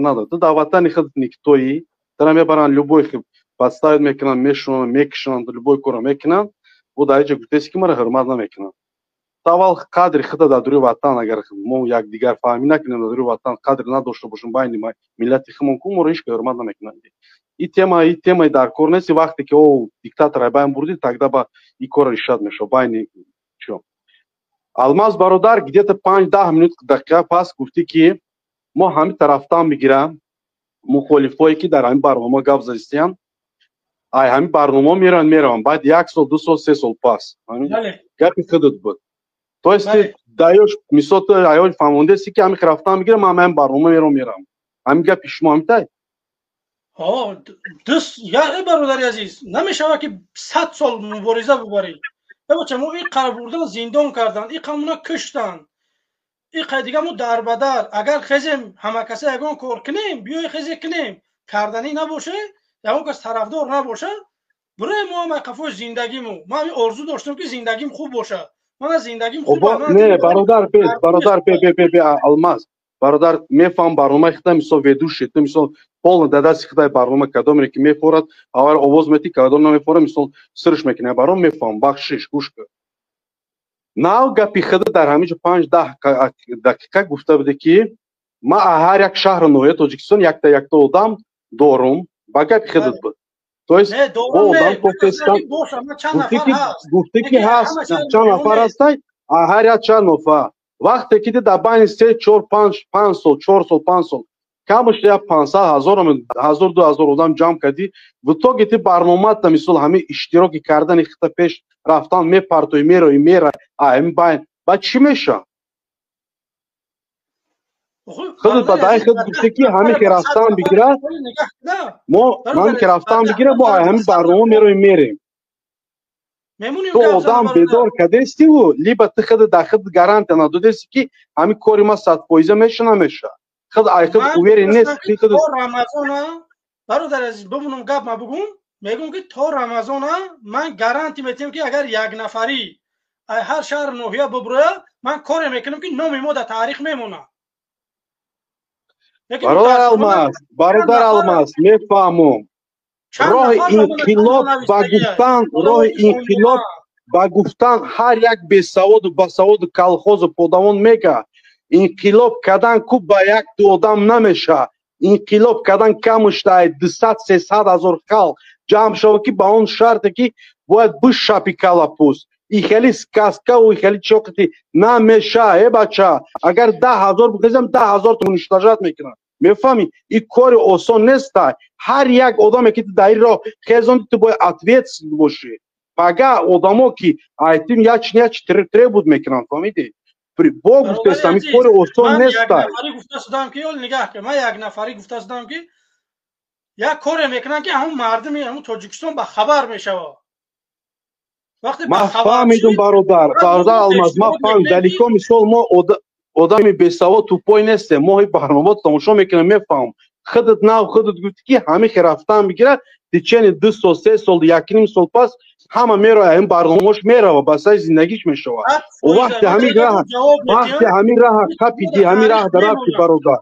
Надорад. Ту дар ватани худ никтоӣ, тара мебаранд, любой подставить мекунанд, мешунанд, мекушанд, любой корро мекунанд. Бо дар инҷа гуфтеси, ки мара ҳурмат намекунанд. Ту аввал қадри худа дар дури ватан, агар мо якдигар фаҳмӣ накунем, дар дури ватан қадр надошта бошем байни миллати худмон, ку моро ҳеч ки ҳурмат намекунанд. И тема, и темаи дар кор нест. Вақте ки о диктатора байн бурдӣ, тогда ба и корро решать мешавад байни чо. Алмаз бародар, где-то 5-10 минут, дақиқа пас гуфтӣ, ки мо ҳамин тарафтан бигирам, мухолифое, ки дар ҳамин барнома гап задистиянд, ай ҳамин барнома мераванд, мераванд, баъд як сол, 2 сол, 3 сол пас. Гапи худат буд. То есть ты даёшь, мисол, ту аёл фаҳмондеси, ки ҳамин рафтан бигирам, ман ҳамин барнома меравам, меравам. Ҳамин гапи шумо ҳамитай? Я, бародари азиз, намешавад, ки 100 сол мубориза бубарӣ. Бача, мо ин қара бурдан, зиндон кардан, ин қамуна куштан, ин қай дига мо дарбадар. Агар хезем, ҳамакаса ягон кор кунем, биёй хезе кунем. Карданӣ набоше, ягон кас тарафдор набоша, бурои мо ҳам қафои зиндагиму. Ман ҳамин орзу доштам, ки зиндагим хуб бошад. Мана зиндагим хуб. Не, бародар, бе, бародар, бе, бе, бе, бе, Алмаз бародар, мефаҳмам, барномаи хита, мисол, ведущий ту, мисол, полный дар дасти хитай барнома. Кадомере ки мефорад, аввал овоз метӣ, кадом намефорад, мисол, сирш мекунӣ. Баром мефаҳмам, бахшиш, гӯш кун. Нав гапи хида дар ҳамин ҷо 5-10 дақиқа гуфта буде, ки ман ҳар як шаҳру ноҳияи Тоҷикистон якта якта одам дорум. Ба гапи хидат буд. То есть бо одам кофтестан, гуфтӣ, ки ҳаст чанд нафар ҳастай, ҳар як чанд нафар. Вақте ки дар байни се, чор, 5 сол, 4 сол, 5 сол камаш як 500 ҳазор, ҳазор, 2000 одам ҷамъ кардӣ, в итоге ти барномаата, мисол, ҳамин иштироки кардани хита, пеш рафтан мепартои, мерои, мера ҳамин байн, баъд чӣ меша? Худат ба даи худ гуфтӣ, ки ҳамин ки рафтан бигирад, мо ҳамин ки рафтан бигирад, мо ҳамин барнома мероем, мерем. Ту одам бедор кардестиву, либо ту худ дар худ гарантия надодести, ки ҳамин кори ма 100% меша, намеша. Худ ай худ уверен нест. Худ Рамазона, бародар азиз, бимонам, гап ма бугум. Мегӯм, ки то Рамазона ман гарантия метиҳам, ки агар як нафарӣ ай ҳар шаҳр, ноҳия буброя, ман коре мекунам, ки номи мо дар таърих мемонад. Бародар Алмаз, бародар Алмаз, мефаҳмам. Роҳи инқилоб ба гуфтан, роҳи инқилоб ба гуфтан ҳар як бесаводу басаводу колхозу подавон мега. Инқилоб кардан ку ба як ду одам намеша. Инқилоб кардан камуштай 200, 300 ҳазор халқ ҷамъ шава, ки ба он шарте, ки бояд бишапи калапӯст. И хеле сказкаву хеле чоқити намеша. Э, бача, агар 10 000 бихезам, 10 000 уничтожать мекунад, мефаҳмӣ? И кори осон неста. Ҳар як одаме, ки дар ин роҳ хезонди, ту бояд ответственный бошӣ. Пага одамо, ки айтим яч яч требует мекунанд, фаҳмидӣ? Бо гуфтестам, ин кори осон неста. Гуфта шудам, ки ёл нигаҳ кун, ман як нафарӣ гуфта шудам, ки як коре мекунанд, ки ҳамун мардуми ҳамун Тоҷикистон ба хабар мешавад. Ман фаҳмидум, бародар, бародар Алмаз, ман фаҳмидум. Далеко, мисол, мо одами бесавод, тупой нестем. Мо ҳи барномаро тамошо мекунем, мефаҳмам. Худат нав худат гуфтӣ, ки ҳамин хе рафтан бигирад, течение 2 сол, 3 сол, 1,5 сол пас ҳама мерояд, ин барномаош мерава, ба сари зиндагиш мешавад. Вақте ҳамин раҳ, вақте ҳамин раҳа қапиди, ҳамин раҳ дарафти, бародар,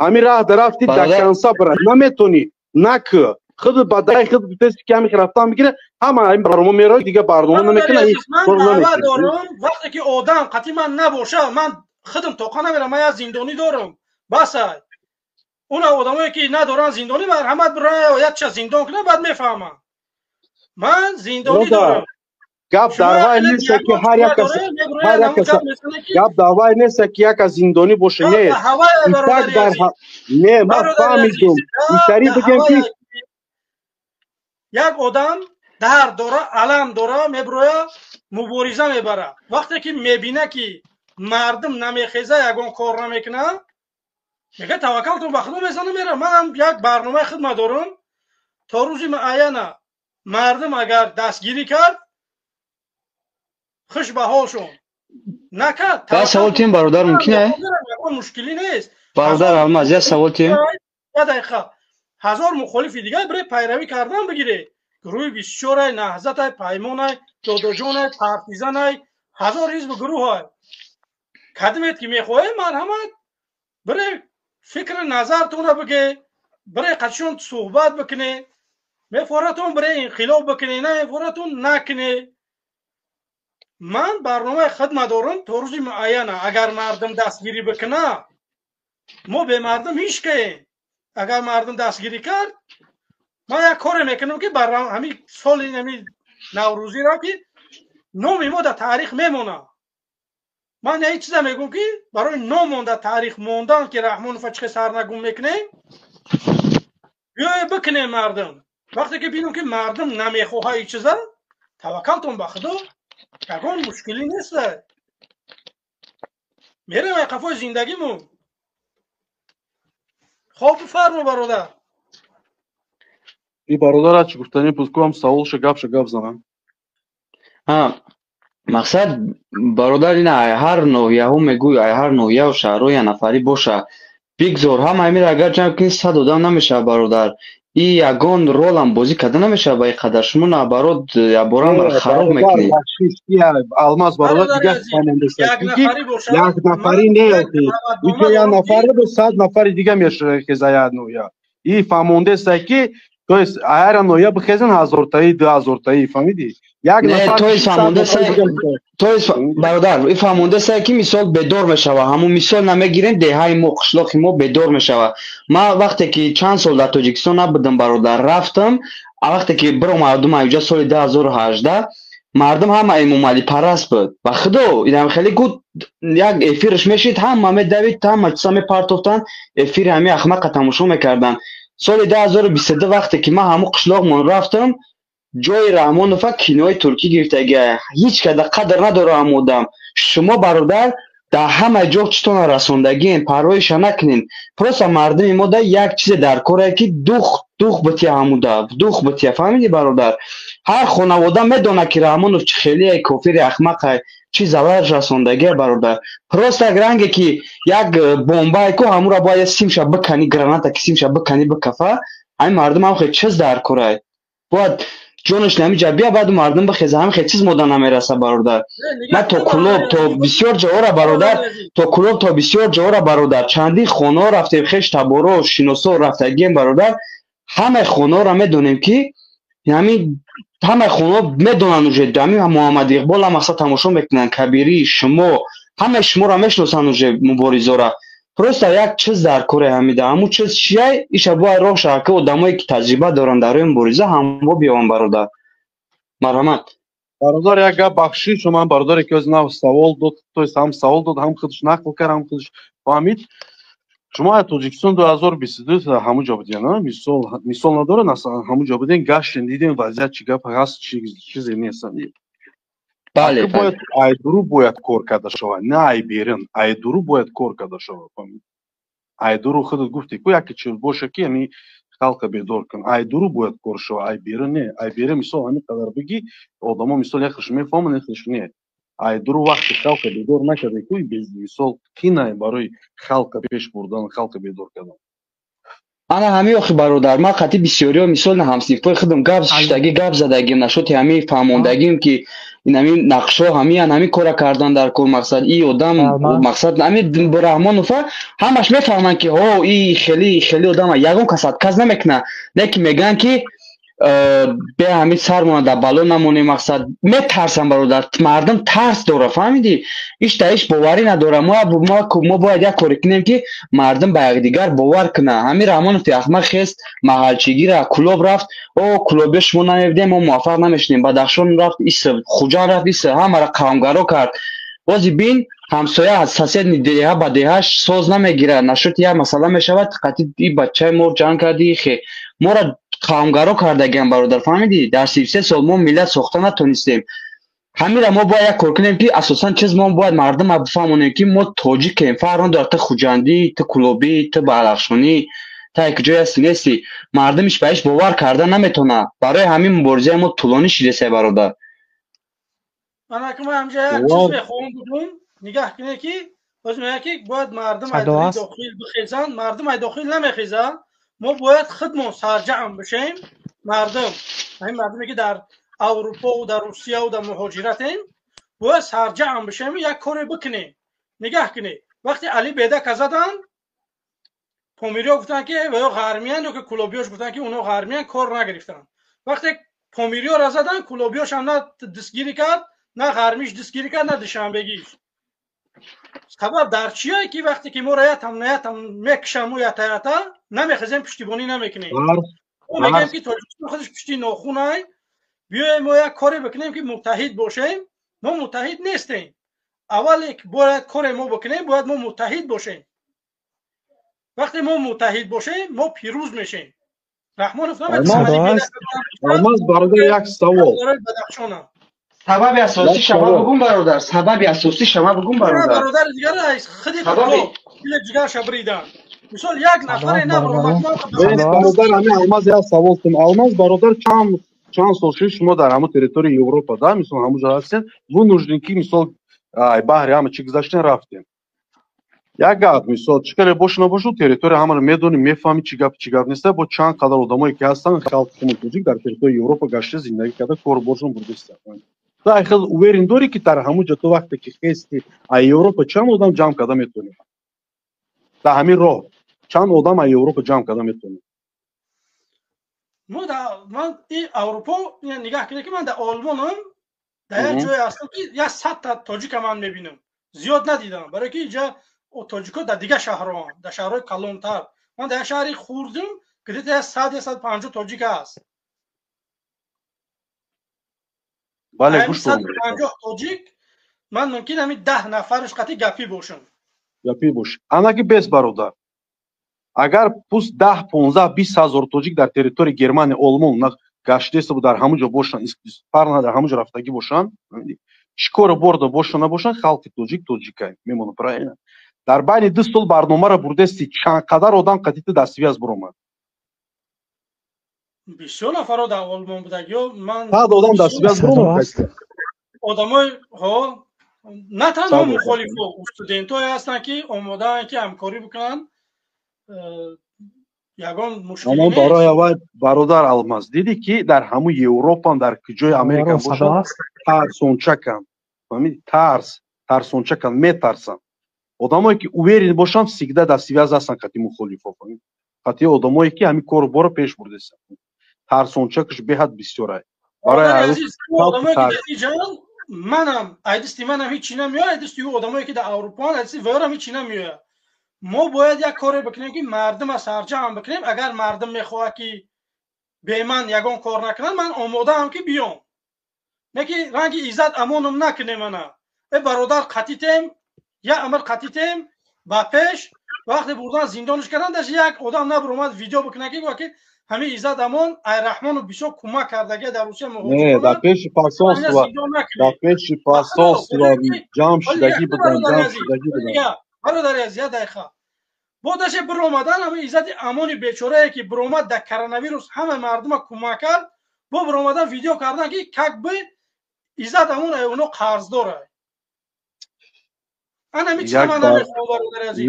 ҳамин раҳ дарафти, до конца бира наметонӣ, накӯ. Худ ба даи худ гуфтеси, ки ҳамин рафтан бигирад, ҳама ин барнома мерояд, дига барнома намекунад. Дорум, вақте ки одам қатъи ман набоша, ман худам тоқа намерам. Ман як зиндонӣ дорам, басай. Уна одамое, ки надоранд зиндонӣ, марҳамат, бирая, якча зиндон кунад, баъд мефаҳмам. Ман зиндонӣ дорам. Гап дар вай нест, ки ҳар як кас, ҳар як кас, гап дар вай нест, ки як кас зиндонӣ боша, не. Итак, дар не, ман фаҳмидум, итари бигем, ки як одам дард дора, алам дора, меброя, мубориза мебара. Вақте ки мебина, ки мардум намехеза, ягон кор намекунад, мега: «Таваккалтон ба Худо», мезана, мера. Манам як барномаи хидмат дорам. То рӯзи муайяна мардум агар дастгирӣ кард, хуш ба ҳолшон, накард. Як савол тим, бародар, мумкин? Ягон мушкилӣ нест. Бародар Алмаз, як савол тим. Як дақиқа. 1000 мухолифи дигар бире, пайравӣ кардан бигире. Гурӯҳи 24-ай, Наҳзатай, Паймонай, Додоҷонай, Партизанай, 1000 ҳизбу гурӯҳай. Кадимет ки мехоҳем, марҳамат, бире. Фикри назартонро биге, бире қатишон суҳбат бикуне. Мефоратон бире инқилоб бикуне, намефоратон накуне. Ман барномаи хидма дорам то рӯзи муайяна. Агар мардум дастгирӣ бикуна, мо бе мардум ҳеч каем. Агар мардум дастгирӣ кард, ман як коре мекунам, ки бар ҳамин соли ҳамин наврӯзиро, ки номи мо дар таърих мемонад. Ман як чиза мегӯм, ки барои ном дар таърих мондан, ки Раҳмонова чӣ сарнагум мекунем, биёе бикунем мардум. Вақте ки бинам, ки мардум намехоҳа ин чиза, таваккалтон ба Худо, ягон мушкилӣ нест, мерем ай қафои зиндагимон. Хоб, бифармо, бародар. И бародара чӣ гуфтанӣ буд ку, ҳам саволша, гапша гап занам. Мақсад, бародар, ина ҳар ноҳияҳо мегӯй, ҳар ноҳияу шаҳрҳо я нафарӣ боша, бигзор ҳама ҳамира агар ҷамъ кунӣ, 100 одам намешавад, бародар. И ягон ролам бозӣ карда намешавад ба ин қадар. Шумо наоборот яборам хароб мекунед. Алмаз бародар, дигар як нафарӣ не, иҷо як нафар бо 100 нафари дига мешхеза як ноҳия. И фаҳмондеста, ки то есть ҳар ноҳия бихезан ҳазортаи, 2000таи, фаҳмидӣ? Як то есть, бародар, и фаҳмондеста, ки мисол бедор мешава. Ҳамун мисол намегирем, деҳаи мо, қишлоқи мо бедор мешава. Ман вақте ки чанд сол дар Тоҷикистон набудам, бародар, рафтам, вақте ки биромадум аюҷа соли 2018, мардум ҳама эмомалипараст буд. Ба худо, инам хеле гуд, як эфирш мешид, ҳама медавид, ҳама чиза мепартофтанд, эфири ҳами ахмақа тамошо мекарданд. Соли 2022 вақте ки ман ҳамун қишлоқмон рафтам, ҷои Раҳмонова кинои туркӣ гирифтагия. Ҳеҷ када қадр надора ҳам одам. Шумо, бародар, дар ҳама ҷо читона расондагиен, парвоиша накунен. Просто мардуми мо да як чизе дар корае, ки дух, дух бития, ҳамуда дух бития, фаҳмидӣ, бародар? Ҳар хонавода медонад, ки Раҳмонов чӣ хелие, кофири ахмақай, чӣ залал расондагия, бародар. Просто як ранге, ки як бомбае ку, ҳамура бояд симша биканӣ, граната ки симша биканӣ, бикафа. Ҳамин мардум ҳам хел чиз дар корай, бояд ҷонаш намиҷа бия, баъду мардум бихеза. Ҳамин хел чиз мода намераса, бародар. Ман то Кулоб, то бисёр ҷоҳора, бародар, то Кулоб, то бисёр ҷоҳора, бародар, чандин хонаҳо рафтем, хеш таборо, шиносо рафтагием, бародар. Ҳамаи хонаҳоро медонем, ки ҳамин ҳамаи хонаҳо медонанд уже. Ҳамин Муҳаммад Иқбол ҳам мақсад тамошо мекунанд, Кабирӣ, шумо, ҳамаи шуморо мешиносанд уже, муборизора. Просто як чиз дар кори ҳамида. Ҳамун чиз чия, иша бояд роҳ шавад, ки одамое ки таҷриба доранд дар рӯи мубориза, ҳамво биёванд, бародар. Марҳамат. Бародар, як гап, бахшиш, ман бародаре ки оз нав савол дод, то есть ҳам савол дод, ҳам худаш нақл кард, ҳам худаш фаҳмид. Шумо аз Тоҷикистон 2022 ҳамун ҷо будем, мисол, мисол надорад, ҳамун ҷо будем, гаштем, дидем вазъият чӣ гап ҳаст, чизе нест. Бале. Бояд айдуру бояд кор карда шавад, на айберин, айдуру бояд кор карда шавад. Айдуру худат гуфти ку, яке чиз боша, ки ами халқа бедор кун, айдуру бояд кор шавад, айберин не. Айберин мисол ҳамин қадар бигӣ, одамо мисол яхеш мефаҳманд, яхеш не. Айдуру вақти халқа бедор накарда ку, мисол қинай барои халқа пеш бурдан, халқа бедор кардан. Ана ҳамин охи, бародар, ман қатъи бисёриҳо, мисол ҳамсинфҳои худам гап шиштагӣ, гап задагим, нашоти ҳамин фаҳмондагим, ки ин ҳамин нақшҳо ҳамиян, ҳамин кора кардан дар кор. Мақсад, и одам, мақсад ҳамин Раҳмонова, ҳамаш мефаҳманд, ки ҳо, и хеле хеле одама, ягон кас отказ намекунад, лекин мегӯянд, ки бе ҳамин сармона дар бало намонем. Мақсад, метарсам, бародар, мардум тарс дора, фаҳмидӣ? Иш да иш боварӣ надора. Мо бояд як коре кунем, ки мардум ба якдигар бовар кунад. Ҳамин Раҳмонови ахмақ хест, маҳалчигира Кулоб рафт: «О, кулобиё, шумо намебидем, мо муваффақ намешудем». Бадахшон рафт, ис Хуҷанд рафт, ис ҳамаро қавмгаро кард. Бози бин, ҳамсоя, соседний деҳа ба деҳаш соз намегирад. Нашуд, як масъала мешавад, қатъи и бачаи мо ҷанг карди, хе моро қавмгаро кардагиам, бародар, фаҳмидӣ? Дар 33 сол мо миллат сохта натонистем. Ҳамира мо бояд як кор кунем, ки асосан чиз мо бояд мардума бифаҳмонем, ки мо тоҷикем. Фарқ надорад, ту хуҷандӣ, ту кулобӣ, ту балахшонӣ, та як ҷое ҳасти, нести. Мардум иш ба иш бовар карда наметавонад. Барои ҳамин муборизаи мо тӯлонӣ шидесай, бародар. Ана ки ман ҳамҷа як чиз мехоҳам бигӯм. Нигаҳ кунед, ки боз мегӯяд, ки бояд мардум аз дохил бихезанд. Мардум аз дохил намехезанд, мо бояд худмон сарҷамъ бишем. Мардум, ҳамин мардуме, ки дар Аврупову дар Русияву дар муҳоҷиратем, бояд сарҷамъ бишем, як коре бикунем. Нигаҳ кунед, вақте Али Бедака заданд. Помириё гуфтанд, ки ё ғармиян, ё ки кулобиёш гуфтанд, ки онҳо ғармиян, кор нагирифтанд. Вақте помириёро задан, кулобиёш ҳам на дастгирӣ кард, на ғармиш дастгирӣ кард, на душанбегиш. Сабаб дар чие, ки вақте ки моро ятам на ятам мекушанд, мо ята ята намехезем, пуштибонӣ намекунем. Мо мегӯем, ки Тоҷикистон худаш пушти нохунай, биёем мо як коре бикунем, ки муттаҳид бошем. Мо муттаҳид нестем. Аввале бояд коре мо бикунем, бояд мо муттаҳид бошем. Вақте мо муттаҳид бошем, мо пирӯз мешем. Раҳмонов. Алмаз бародар, як савол. Сабаби асосӣ шама бугум, бародар, сабаби асосӣ шама бугум, бародар. Бародари дигар, худи ҷигарша бридан, мисол, як нафаре набаромад. Бародар, ҳами Алмаз, як савол кун. Алмаз бародар, чанд сол шуд шумо дар ҳамон территорияи Европа, да, мисол, ҳамон ҷо ҳастед, вынужден, ки мисол баҳри ҳама чӣ гузаштен, рафтем. Як гап, мисол, чӣ каре бошу набошу, территория ҳамаро медонӣ, мефаҳмӣ, чӣ гап, чӣ гап неста. Бо чанд қадар одамое ки ҳастанд, халқи тоҷик дар территорияи Европа гашта, зиндагӣ карда, кору боршон бурдистанд. Ту ай хел уверен дорӣ, ки дар ҳамон ҷо ту вақте ки хести ай Европа, чанд одам ҷамъ карда метавонӣ? Дар ҳамин роҳ чанд одам ай Европа ҷамъ карда метавонӣ? Мо ман и Аврупо нигаҳ кунед, ки ман дар Олмонам, дар як ҷое ҳастам, ки як 100-та тоҷика ман мебинам, зиёд надидам, барое ки инҷа тоҷико дар дигар шаҳрҳоам, дар шаҳрҳои калонтар. Ман дар як шаҳри хурдим, где-то як 100, 150 тоҷика аст. Бале, гӯш. 150 тоҷик ман мумкин ҳамин 10 нафараш қатъи гапӣ бошам. Гапӣ бош. Анаки бес, бародар, агар пуст 10, 15, 20 ҳазор тоҷик дар территорияи Германия, Олмон гаштеста, дар ҳамон ҷо бошанд, фарқ дар ҳамон ҷо рафтагӣ бошанд, чӣ кору борда бошанд, набошанд, халқи тоҷик тоҷикай мемонад, правильно? Дар байни 2 сол барномаро бурдести, чанд қадар одам қатъи дар связь буромад? Бисёр нафарро дар Олмон будагиё ман. 100 одам дар связь буромад? Одамои ҳо, на танҳо мухолифо, студентое ҳастанд, ки омодаанд, ки ҳамкорӣ бикунанд, ягон мушкилӣ. Барои аввал, бародар Алмаз, дидӣ, ки дар ҳамун Европам, дар куҷои Америка бошад, тарсончаканд, фаҳмиди? Тарс, тарсончаканд, метарсанд. Одамое ки уверен бошанд, всегда дар связь ҳастанд қатъи мухолифо, қатъи одамое ки ҳамин кору боро пеш бурдестанд. Тарсончакаш беҳад бисёрай. Барои манам айдисти манам ҳеҷ чӣ намеояд, айдисти ӯ одамое ки дар Аврупоан, айдисти ваёрам ҳеҷ чӣ намеояд. Мо бояд як коре бикунем, ки мардума сарҷамъ бикунем. Агар мардум мехоҳад, ки беман ягон кор накунанд, ман омодаам, ки биём, не ки ранги Иззат Амоном накунем. Ана э бародар, қатитем, як амр қатитем ба пеш. Вақте бурдан зиндонш кардан, даже як одам набуромад видео бикунад, ки гӯяд, ки ҳамин Иззат Амон ай Раҳмону бисёр кӯмак кардагия дар Русия. Не, дар пеши посольство, дар пеши посольство ҷамъ шудагӣ будан, ҷамъ шудагӣ будан. Бародари азиз, як дақиқа. Бо даже биромадан, ҳамин Иззати Амони бечорае, ки биромад, дар коронавирус ҳама мардума кӯмак кард, бо биромадан видео кардан, ки как бы Иззат Амон ай оно қарздора. Ана ҳамин чиза ман намехоҳам, бародари азиз.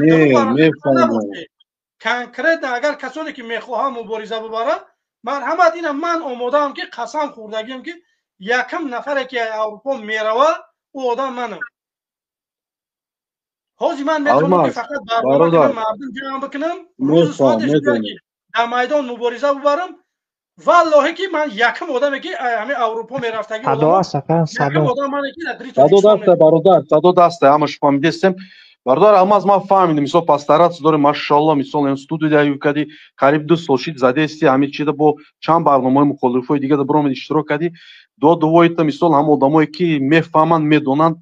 Конкретно агар касоне ки мехоҳанд мубориза бибаранд, марҳамат, ина ман омодаам, ки қасам хӯрдагиам, ки якам нафаре ки Аврупо мерава, ӯ одам манам. Ҳозир ман метавонам, ки фақат барнома кунам, мардум ҷамъ бикунам, рӯзу соатеш, дар майдон мубориза бибарам. Валлоҳе, ки ман якам одаме, ки ҳамин Аврупо мерафтаги. Одам. Садо даста, бародар, садо даста, ҳамаш фаҳмидестем. Бародар Алмаз, ман фаҳмидем, мисол, постараться дорем, машалло, мисол, студия кади, қариб 2 сол шид задести ҳамин чида, бо чанд барномаҳои мухолифои дига биромед, иштирок кардӣ, доду войта. Мисол, ҳама одамое ки мефаҳманд, медонанд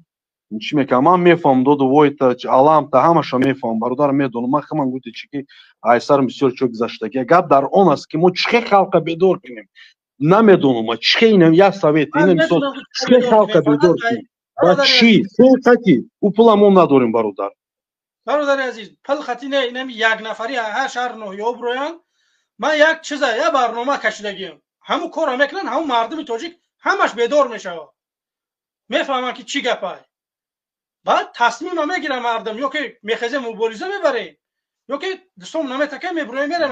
чӣ мекунам. Ман мефаҳмам доду войта, аламта, ҳамаша мефаҳмам, бародар, медонам. Ман хаман гуфти чи ки айсарам бисёр чо гузаштагия. Гап дар он аст, ки мо чӣ хел халқа бедор кунем, намедонам. Чӣ хел инам як совет, ина мисол, чӣ хел халқа бедор кунем ба чӣ пул қати ӯ пула мо надорем, бародар. Бародари азиз, пул қати не, инами як нафари ҳар шаҳр ноҳияҳо бироянд. Ман як чиза, як барнома кашидагиам, ҳамун корро мекунанд, ҳамун мардуми тоҷик ҳамаш бедор мешавад, мефаҳманд, ки чӣ гапай. Баъд тасмима мегирам мардум: ё ки мехезем, мубориза мебарем, ё ки дустом наметака, мебуроем, мерем.